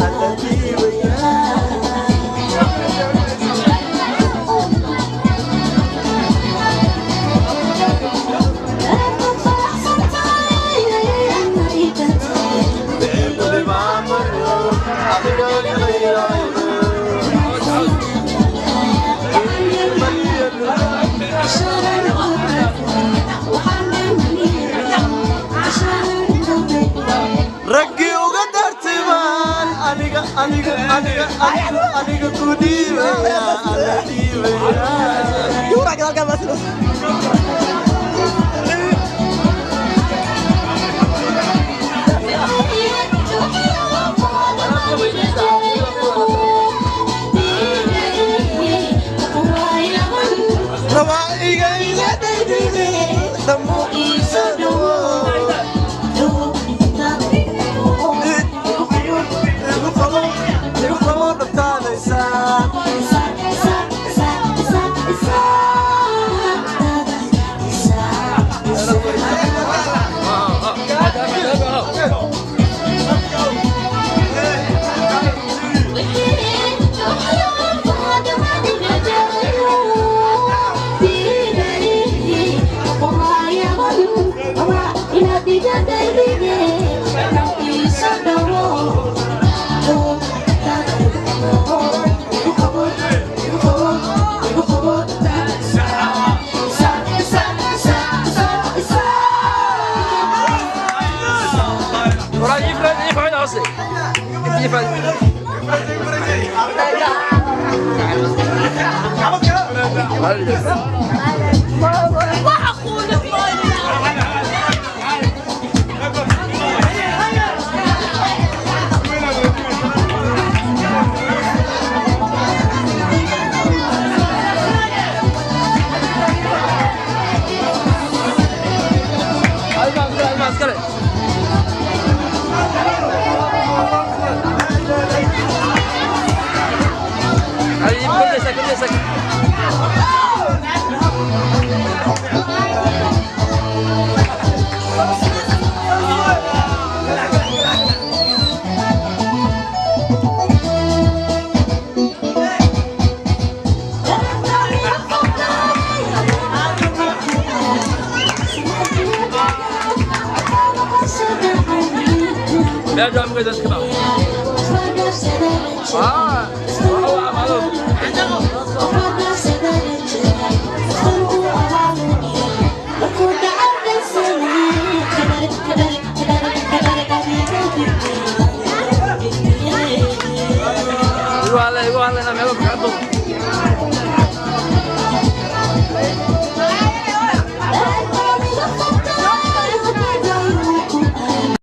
Alla dhiibaya. Raggii uga dartay baan aniga aniga aniga aniga aniga ku dhiibaya, alla dhiibaya. Rabaa iga ila dhaydhide dhammo iisa dhawo, igu qabo, igu qabo dhabtaadaysaa. Igu hadla, igu hadla, inaa meelo ka